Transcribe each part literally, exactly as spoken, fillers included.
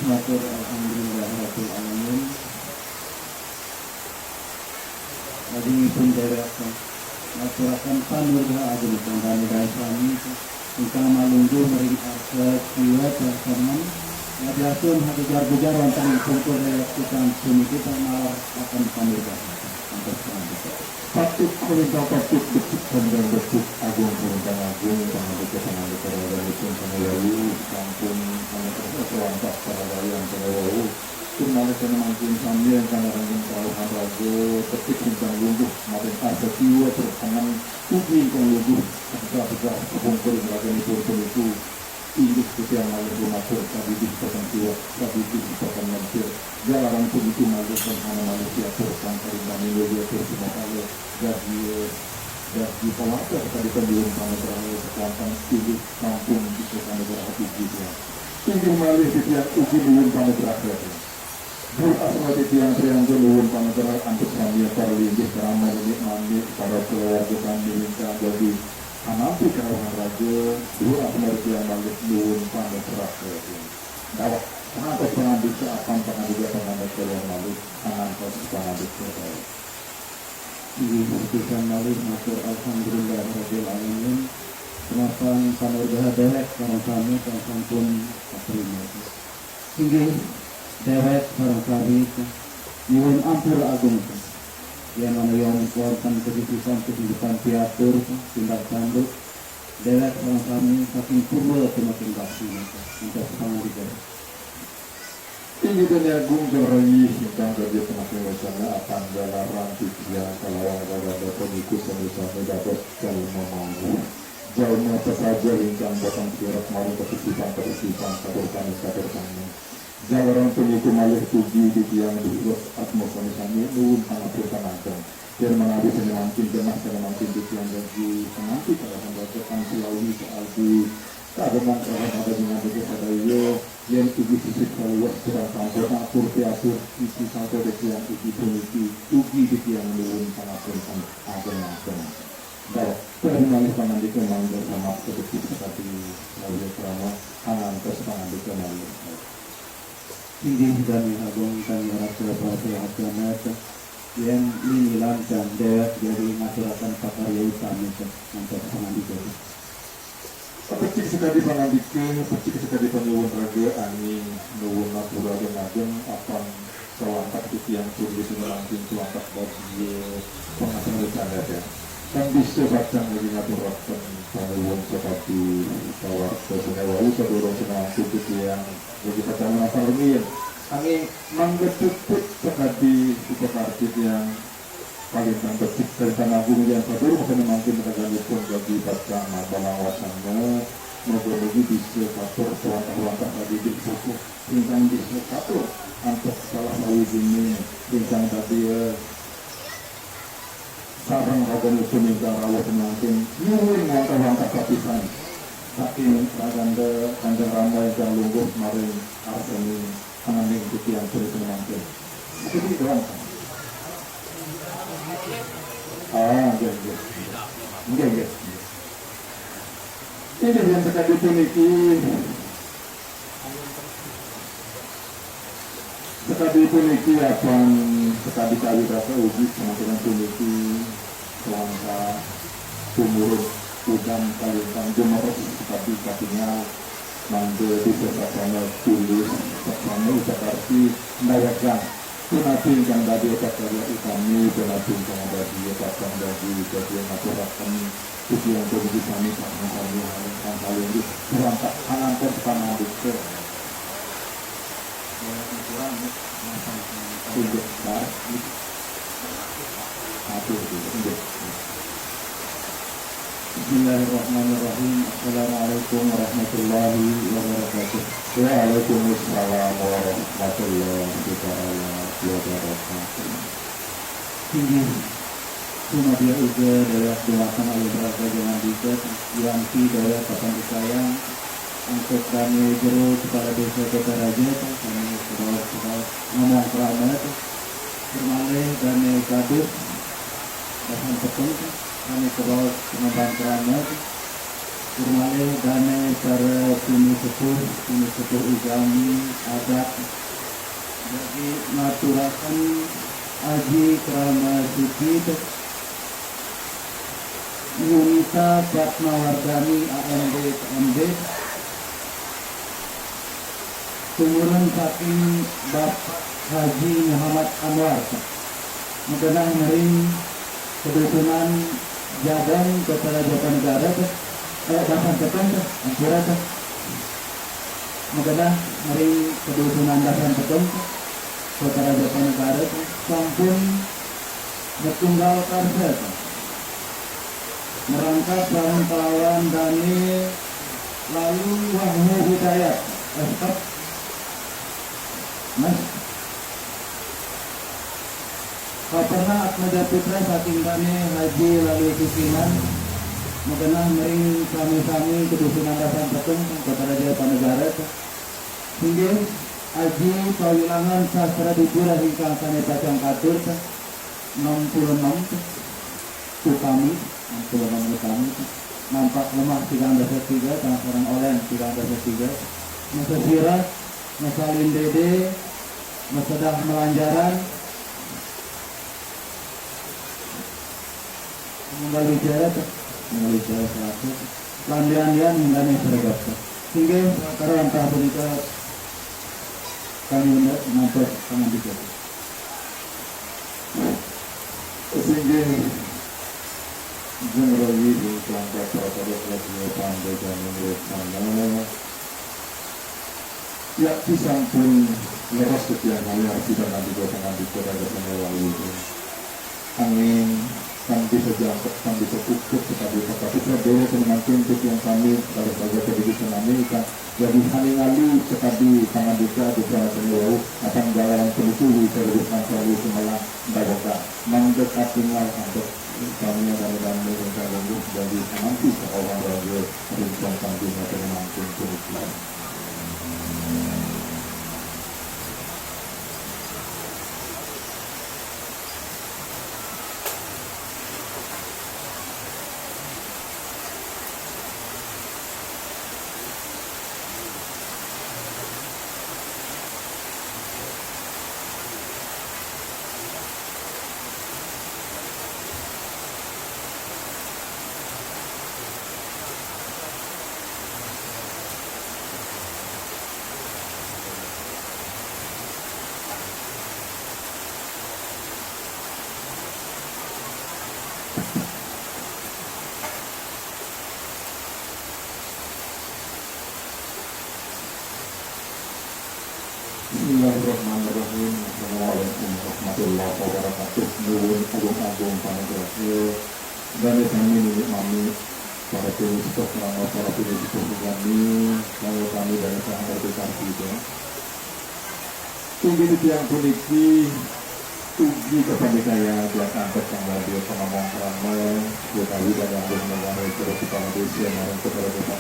Matur alhamdulillah rabbil alamin. Lajengipun dewek ngaturaken panugraha agung kang dane dae sami ingkang malungguh ring arsa kiwa persaman. Ngajatun hagejar-gejar wonten ing pungkur dewek tiang puniki pangalahaken panugraha. Antos pangampura. Patuk kalintang patuk, becik kalintang becik, agung kalintang agung, pangandika pangandika raganipun kami wau, sampun kami kersa sawantas paragayan kami wau. Tur malih kami mangkin sami ingkang narangin kerauhan raga, becik ingkang lungguh, maring arsa kiwa tur tengen, ugi ingkang lungguh, tegar-tegar kepungkur raganipun puniku. Inggih titiang malih rumatur sadidih peteng kiwat, sadidih peteng lempir. Jalaran punika malih ten hana malih piatur kang karintangi mulya tur sumapala. Dadi, dadi pawaca sakadi panyuwun panugraha kewanten inggih sampun bisa panugraha puji titiang. Inggih malih titiang ugi nyuwun panugraha titiang. Dur asma titiang prianto nuwun panugraha antuk sami para linggih krama nini mani para keluarga kami ingkang dadi panampi kerauhan raga. Dur asma titiang malih nuwun panugraha titiang. Dawet, pangantos pangandika apan pangandika pangandika kalian malih, pangantos pangandika kalian. Inggih, sepisan malih matur alhamdulillah rabbil alamin. Semapan panugraha dewek sareng sami kang sampun katrima. Inggih, dewek sareng sami nyuwun ampura agung. Yen ana yang wonten kejutisan kehidupan piatur, tindak tanduk, dewek sareng sami saking purwa tumaking bakti niki. Antos pangandika. Inggih dene agung kang rayi ingkang gadya pangaping wacana apan jalaran titiang kalawang raganda paniku sami-sami dados jalma mangguh. Jalma pesaja ingkang boten sirep maring katitipan-katitipan katurpaning-katurpaning. Jalaran puniku malih ugi titiang diurus asma sami-sami nuwun pangapunten ageng. Yen menawi sane mangkin genah sane mangkin titiang dadi penampi kalawan raja kang selawi soal di kagungan kalawan panjenengan niki sadaya, yen ugi sisip saluwes kirang sampun atur piatur isi sangka titiang ugi puniki, ugi titiang nuwun pangapunten ageng-ageng. Dawet, kadi malih pangandika mangga samapta becik sakadi sawya krama, pangantos pangandika malih. Inggih dane agung kang rasa prasaya ajamat, yen linilan kang dewek jagi ngaturaken pakarya utami antuk pangandika. Becik sakadi pangandika, becik sakadi panyuwun raga, anging nuwun ampura ageng-ageng, apan sawantas titiang pun disini langkung sawantas bagia pangapura sanget ya. Kan bisa pacang lagi ngaturaken panyuwun sakadi pawarta sene wau sadurung sinangkung titiang lagi pacang menasar angin. Anging mangga puput sakadi upakarti titiang Kalintang becik, kalintang agung, yen sadurung sane mangkin raganipun dadi pacang nambalang wasana, mugi-mugi bisa katur kawantah-wantah dadi pupuh ingkang bisa katur antuk salah sawijining ingkang dadi, eh, sareng raganipun ingkang rawuh mangkin nyuwun wantah-wantah kapisan saking raganda Kanjeng Rama ingkang lungguh maring arsaning Amin, titiang puniki mangkin. Puniki doang. Ah, nggih, nggih. Nggih, nggih. Inggih, yen sakadi puniki, sakadi puniki apan sakadi kawitata ugi sampun puniki. Sawangka tumurun udan kalintang jumeres kadi katingal, mangda bisa saksana tulis, saksana upakarti ndawegang punapi ingkang dadi upakarya utami, punapi ingkang dadi pacang dadi dadi ngaturaken titiang puniki sami sareng sami ingkang salinggih. Sawangka pangantos panandika. Inggih, Pak. Atur dulu, inggih. Bismillahirrahmanirrahim. Assalamualaikum warahmatullahi wabarakatuh. Waalaikumsalam warahmatullahi taala wabarakatuh. Inggih. Sumadiya uga dewek dumateng ayu braga jangan diket, yanti dewek kapan disayang, antuk dane jero kepala desa Kota Raja, kami terus, terus ngomong keramat, bermalih dane kadus, dasan peteng, kami terus pengemban keramat, Tur malih dané para pinisepuh, pinisepuh ugami adat, jagi ngaturaken aji krama suci, Yunita Fatmawardani, A M D, P M D, tumurun saking Bapak Haji Muhammad Anwar. Magenah ring Kedusunan Jabon, Kota Raja Negara, eh, Dasan Petung, ampura, magenah ring Kedusunan Dasan Petung, Kota Raja Negara, sampun setunggal karsa. Merangkat sareng kalawan dané Lalu Wahyu Hidayat, Estep, Mas. Kaperna Atmaja Putra saking dané Haji Lalu Sukiman, magenah ring sami-sami Kedusunan Dasan Petung, Kota Raja Panegara. Inggih, aji pawilangan sastra dipura ingkang sané pacang katur, enam puluh enam utami, enam puluh enam utami, nampak lemah tigang dasa tiga, tang sareng olén tigang dasa tiga, masesirah, masalin dédé, masedah malanjaran, menggali jarak, menggali jarak seratus, landian-lian, menggali seragat. Sehingga, kalau entah punika, kami ngantos pangandikan. Singgih jeng rayi ingkang kaprasadan, sadaya pandega mangrasana. Yakti sampun leres titiang kalih arsi pangandika-pangandika dados sane wau. Anging tan bisa jangkep, tan bisa puput sakadi pakapusan dewek mangkin titiang sami dados raga kadiri senami ingkang Jadi, saningali sakadi pangandika Adi Pradana wau, apan jalaran puniki wicara Wisnu Sari Sumelang ndawega, mangda katingal antuk sami dane-dane ingkang lungguh, jadi, sanampi saohang raga ring pangkandika mangkin puniki. Bismillahirrahmanirrahim. Assalamualaikum warahmatullahi wabarakatuh. Nuwun agung-agung panagraha. Dane sami nini mami, para pini sepuh krama, para pini sepuh ugami, kanggo kami dane saha ngerti karti, ya. Inggih titiang puniki ugi kapandikaya duang antuk pangradya pangomong krama utawi dane agung negara terus kepala desa maring kepala desa.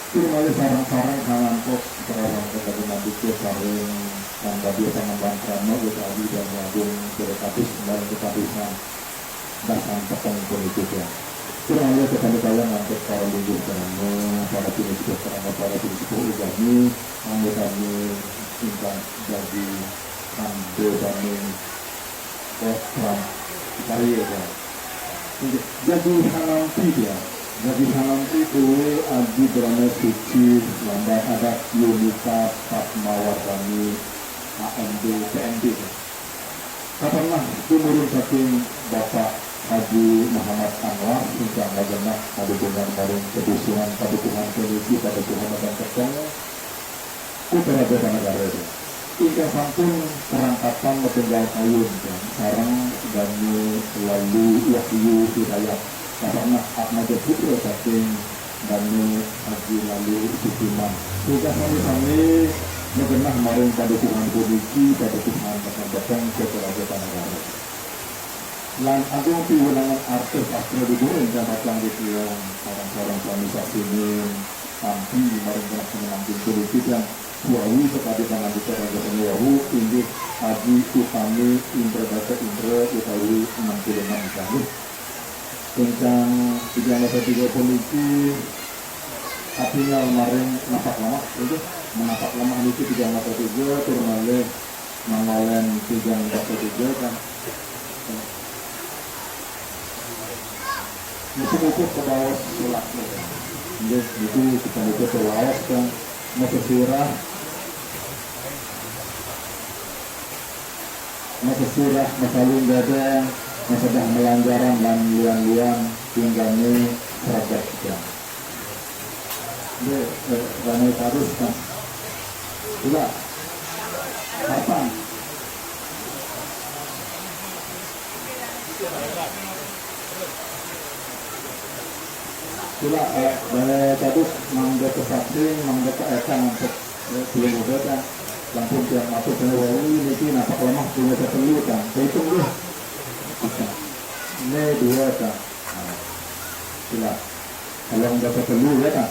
Tur malih sareng-sareng kangantos sareng kendali mandike sareng pangradya pangemban krama utawi dane agung terus maring kepadusan. Dasan peteng puniki, ya. Kurang lebih kepada kalian nanti para lungguh karena, para pini sepuh karena, para pini sepuh ugami, anggotane ingkang dadi kandhane program karya, ya. Jadi, jadi sanampi, ya. Jadi sanampi kuwi Adi Brana Suci, lambar adat Yunita Fatmawardani, A M D, P M D, ya. Kapernak tumurun saking Bapak Haji Muhammad Anwar ingkang magenah padukungan maring kedusuhan padukuhan puniki padukuhan akan peteng Putra Negara ingkang sampun kerangkatan metunggal kayun sareng dane Lalu Wahyu Hidayat. Kapernak Atmaja Putra saking Dane Haji Lalu Sukiman. Ingkang sami-sami magenah maring padukuhan puniki, padukuhan peteng-peteng Kota Raja Panagara. Lan agung piwulangan arta sastra dipun ingkang pacang titiang sareng-sareng sami sasinin tampi maring panamping puniki, dan suawi sakadi pangandika raga sami wau inggih Aji Utami Indra Dasa Indra utawi enam puluh enam, inggih. Ingkang tigang dasa tiga puniki katingal maring napak lemah, inggih, menapak lemah niki tigang dasa tiga, tur malih mangolen tigang dasa tiga, kan. Mupuk-mupuk kebaos sulak. Inggih, niki kita mupuk kebaos, kan. Masesirah, masesirah, masalin dada, masedah melanjaran, lan lian-lian, pinggane serebet, kan. Nggih, eh, rame terus, kan. Ila. Kapan? Ila, eh, rame terus, mangga kesaksi, mangga keekang, untuk, eh, belum udah, kan. Lampun tiang matur, saya wali, niki napak lemah, punya ketelu, kan. Hitung, nggih. Ini dua, kan. Nah, ila. Kalau udah ketelu, ya, kan.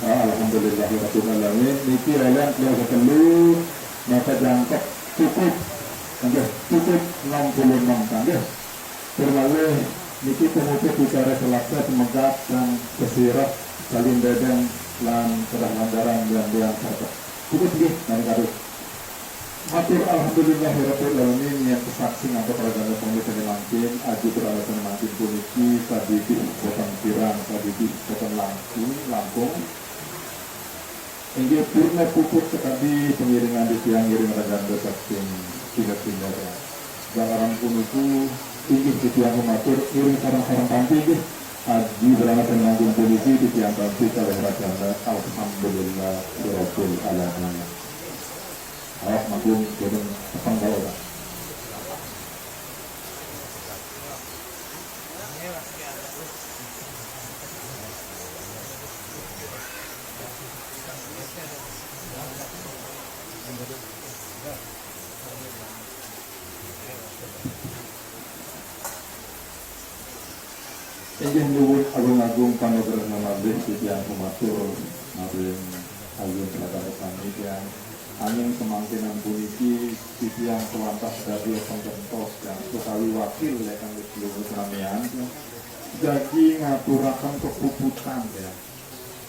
Ah, alhamdulillahirabbil alamin. Niki oleh yang ketelu, maka jangkep cukup. Nggih, cukup enam puluh enam, kan, nggih. Tur malih niki pemutus bicara selaksa semegat dan sesirah salin dedeng lan kedah lantaran dan yang serta. Cukup, nggih, mari kadu. Matur alhamdulillahirabbil alamin, yang kesaksi ngatur kerajaan kami tadi mangkin, aji beralasan mangkin puniki, tadi di boten kirang, tadi di boten langkung, langkung. Inggih purna puput sekadi pengiringan di tiang ngiring raganda saking tingkat tingkat. Jalaran puniku, inggih di tiang matur, ngiring sarang-sarang panti, inggih. Aji beralasan mangkin puniki, di tiang panti kalih raganda, alhamdulillah, rabbil alamin. Awak manggung gunung tepang kalau tak. Inggih nuwun agung-agung panugraha malih titiang kumatur maring ayun saudara sami tiang. Anging semangkinan puniki titiang kelantas dados penggentos tiang utawi wakil lekan seluruh penamian tiang. Jagi ngaturaken kepuputan tiang.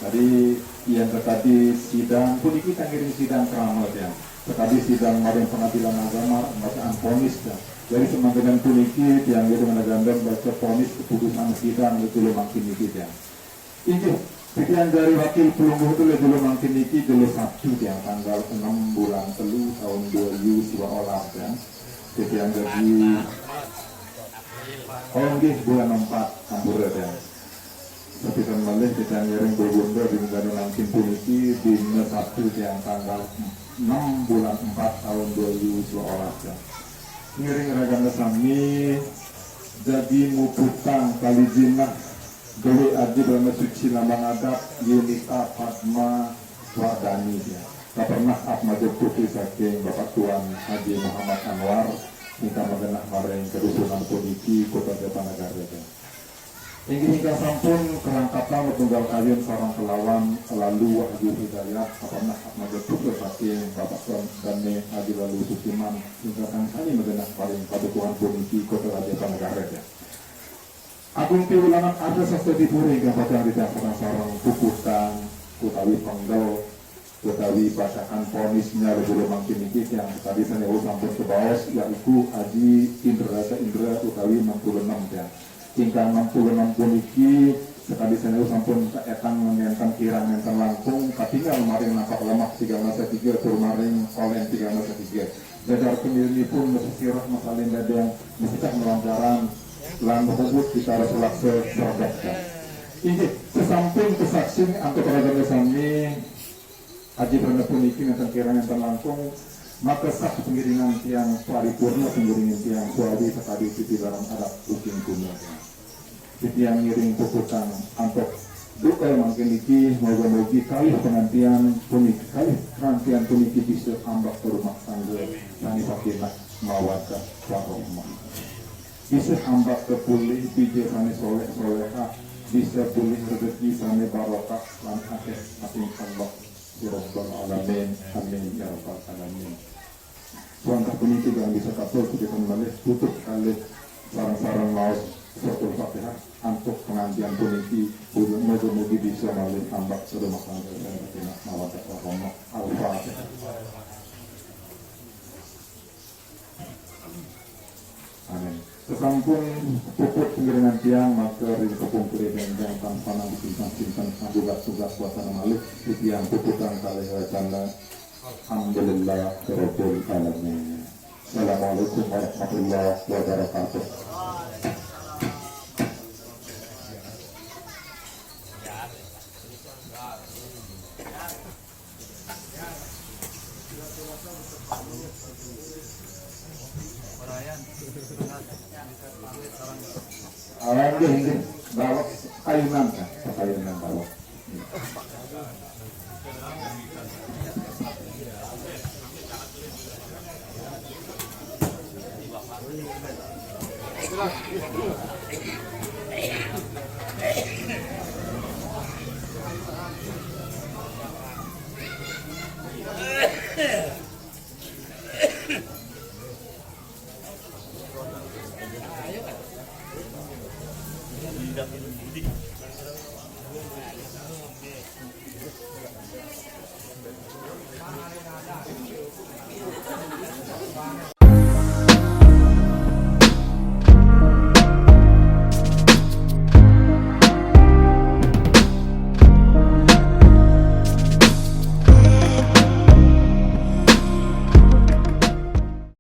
Tadi yang tadi sidang puniki tangiring sidang krama tiang. Sekadi sidang maring pengadilan agama, bacaan vonis tiang. Jadi semangkinan puniki tiang itu dengan agama baca vonis keputusan sidang itu mangkin niki tiang. Inggih, titiang dari wakil pelungguh itu julu mangkin niki julu Sabtu tiang tanggal enam bulan telu tahun dua ribu dua belas tiang. Titiang jadi, oh, inggih, bulan empat, ampura tiang. Sepisan malih titiang ngiring berbunda di negara mangkin puniki dina Sabtu tiang tanggal enam bulan empat tahun dua ribu dua belas tiang. Ngiring ragana sami jadi muputang kali jinah Dewi Aji Brahma Suci Lambang Adat Yunita Padma Wardani ya. Kapernah atmaja putri saking Bapak Tuan Haji Muhammad Anwar ingkang magenah maring kedusunan puniki Kota Jatinegara. Inggih ingkang sampun kerangkatan tunggal kayun sareng kelawan Lalu Wahyu Hidayat kapernah atmaja putri saking Bapak Tuan Dane Haji Lalu Sukiman ingkang sami magenah maring padukuhan puniki Kota Jatinegara. Agung piwulangan arta sastra dipuri ingkang pacang didhasarang sareng puputang utawi penggel utawi bacakan ponisnya lebuh mangkin niki tiang sekadi sané wau sampun kebaos yaiku Aji Indra Rasa Indra utawi enam puluh enam tiang. Ingkang enam puluh enam puniki sekadi sané wau sampun kaétang nénten kirang nénten langkung katingal maring napak lemah tigang dasa tiga tur maring kolen tigang dasa tiga. Jajar pengiringipun mesesirah masalin dadeng mesesah melantaran lan mepuput kita rasa laksa serabakkan. Inggih, sesampun kesaksin antuk ragane sami aji prana puniki nenten kirang nenten langkung, maka sah pengiringan tiang paripurna pengiringan tiang suawi sakadi titi dalam adat uking kuno. Titiang ngiring puputang antuk doa mangkin niki, moga-mogi kalih pengantian puniki, kalih pengantian puniki bisa ambak rumah tangga sane sakinah mawaddah warahmah. Bisa ambak kepulih bija sane soleh solehah, bisa pulih rezeki sane barokah lan akeh saking Allah. Ya Rabbal Alamin. Amin ya Rabbal Alamin. Langkah puniki kang bisa katur pujitan malih tutup kalih sareng-sareng maos Sampun puput pangiringan tiang, maka ring tepung kedai dendeng tan panang disimpan-simpan, tugas-tugas wasana malih titiang puputang kalih wacana. Alhamdulillah Rabbil Alamin. Assalamualaikum warahmatullahi wabarakatuh. Ah, nggih, nggih. Daweg kayunan, Kak. Kayunan daweg.